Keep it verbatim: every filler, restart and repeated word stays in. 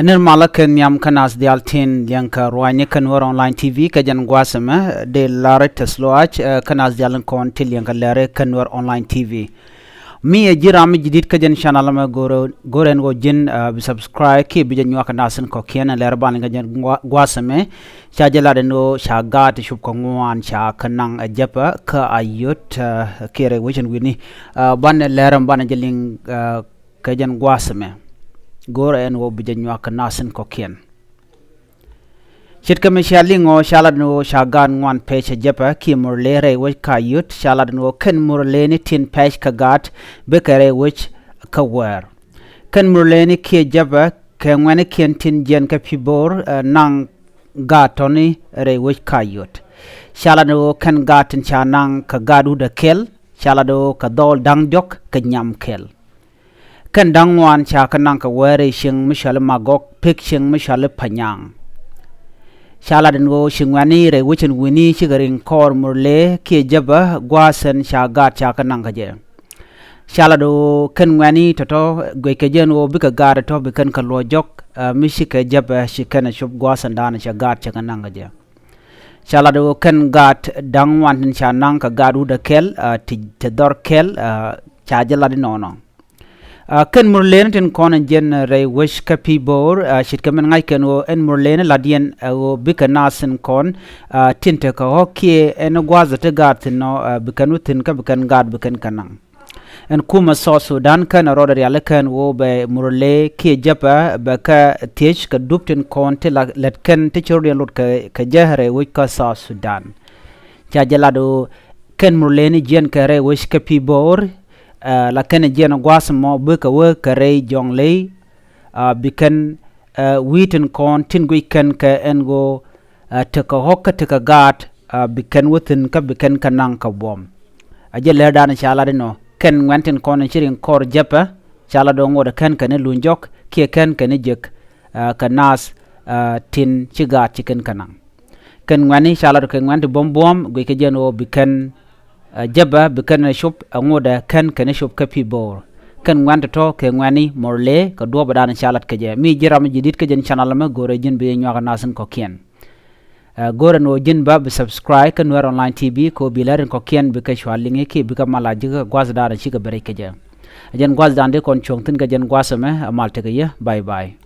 Nir malä kɛ nhiam kä nath diaal tin liɛŋkɛ ruaacni kä Nuɛr Online T V kɛ jɛn gua̱a̱th ɛmɛ, dee lar tɛth lɔaac kä nath diaal in kɔn tin liɛŋkɛ lɛri kä Nuɛr Online T V. Mi ɛ ji̱n ram mi ji̱ di̱t kä jɛn channel ɛmɛ, go̱rɛ ɛn ɣöö ji̱n bi subscribe kiɛ bi jɛ nyuak kɛ nath in kɔ̱kiɛn. Ɛn lɛr banɛ kä jɛn gua̱a̱th ɛmɛ, ca jɛ lat ɛn ɣöö ca gaat ti cop kɛ ŋuan ca kɛ naŋ ɛ Jɛpɛ kä Ayot kiɛ rɛy wec ɛn wi̱ni. Banɛ lɛr ɛn banɛ jɛ liŋ kɛ jɛn gua̱a̱th ɛmɛ, go̱rɛ ɛn ɣöö bi jɛ nyuak kɛ nath in kɔ̱kiɛn. Ce̱tkɛ mi cia liŋ ɔ, ca lat ɛn ɣöö ca gaat ŋuan pɛc ɛ Jɛpɛ kiɛ Murle rɛy wec kä Ayot. Ca lat ɛn ɣöö kɛn Murleni tin pɛc kɛ gaat bikɛ rɛy wec kä Wäär. Kɛn Murleni kiɛ Jɛpɛ kɛ ŋuɛ̈tnikiɛn tin jiɛn kä Pi̱bo̱o̱r naŋ gaat tɔ̱ni rɛy wec kä Ayot. Ca lat ɛn ɣöö kɛn gaat tin ca naŋ kɛ gaat wutdä kɛl, ca lat ɛn ɣöö kɛ dhɔɔl da̱ŋ diɔ̱k kɛ nyam kɛl. Kɛn da̱ŋ ŋuan ca kɛ naŋ kɛ Wäär rɛy cieŋ mi cɔal i̱ Magɔk pek cieŋ mi cɔal i̱ Panyaŋ. Ca lat ɛn ɣöö ci ŋuɛ̈tni rɛy wec ɛn wi̱ni cikɛ riŋ kɔɔr Murle kiɛ Jɛpɛ gua̱a̱th ɛn ca gaat ca kɛ naŋ kɛ jɛ. Ca lat ɣöö kɛn ŋuɛ̈tni tɔ̱tɔ̱ guickɛ jɛ ɛn ɣöö bikɛ gaat tɔ̱tɔ̱ bi kɛn kɛ luɔ̱c jɔk mi cikɛ Jɛpɛ ci kɛn ɛ cop gua̱a̱th ɛn da̱a̱n cɛ gaat cɛ kɛ naŋ kɛ jɛ. Ca lat ɣöö kɛn gaat da̱ŋ ŋuan tin ca naŋ kɛ gaat wutdä kɛl ti dhɔr kɛl, ca jɛ lat inɔnɔ. Kɛn Murleni tin kɔn in jiɛn rɛy wec kä Pi̱bo̱o̱r, ce̱tkɛ min ŋa̱ckɛn ɣöö ɛn Murleni la̱tdiɛn ɛ ɣöö bikɛ nath in kɔn tin tekɛ ɣɔ̱k kiɛ ɛn gua̱a̱th ɛ ti gaat thi̱n ɔ, bi kɛn wä thi̱n kä bi kɛn gaat bi kɛn kɛ naŋ. Ɛn kumɛ South Sudan kɛn rɔɔdɛ rialikä ɛn ɣöö bɛ Murle kiɛ Jɛpɛ bɛ kɛ thiec kɛ dup tin kɔn ti la lät kɛn ti ci rɔ̱diɛn lot kɛ jɛ rɛy wec kä South Sudan. Ca jɛ lat ɣöö kɛn Murleni jiɛn kɛ rɛy wec kä Pi̱bo̱o̱r, la kɛn jiɛn gua̱a̱th ɛmɔ bikɛ wä kɛ rɛy Jɔŋley, bi kɛn wi̱i̱ tin kɔn tin guic kɛn kɛ ɛn ɣöö tekɛ ɣɔ̱k kä tekɛ gaat, bi kɛn wä thi̱n kä bi kɛn kɛ naŋ kɛ buɔ̱m. A jɛ lɛr da̱a̱n ca lat inɔ, kɛn ŋuɛ̈tni tin kɔn in ci riŋ kɔɔr Jɛpɛ, ca lat ɣöö ŋotdɛ kɛn kɛn i̱ luny jɔk kiɛ kɛn kɛn i̱ jek kɛ nath tin ci gaat ci kɛn kɛ naŋ. Kɛn ŋuɛ̈tni ca lat ɣöö kɛ ŋuɛ̈tni ti buɔ̱m buɔ̱m guickɛ jɛ ɛn ɣöö bi kɛn Jɛpɛ bi kɛn ɛ cop ɛ ŋotdɛ kɛn kɛn i̱ cop kä Pi̱bo̱o̱r. Kɛn ŋuɛ̈tni tɔ̱tɔ̱ kɛ ŋuɛ̈tni Murle kɛ duɔ̱ɔ̱p da̱a̱n ca lat kɛ jɛ. Mi ji̱n ram mi ji̱ di̱t kä jɛn channel ɛmɛ, go̱rɛ ji̱n bi jɛ nyuak kɛ nath in kɔ̱kiɛn. Go̱rɛ ɛn ɣöö ji̱n bä bi subscribe kä Nuɛr Online T V kɛ ɣöö bi lɛr in kɔ̱kiɛn bikɛ cua liŋ kiɛ bikɛ mal a ji̱ kɛ gua̱a̱th da̱a̱n cikɛ ben rɛc kɛ jɛ. Ɛ jɛn gua̱a̱th da̱a̱n dee kɔn cuɔ̱ŋ thi̱n kɛ jɛn gua̱a̱th ɛmɛ, ɛ mal tekɛ yɛ. Bye bye.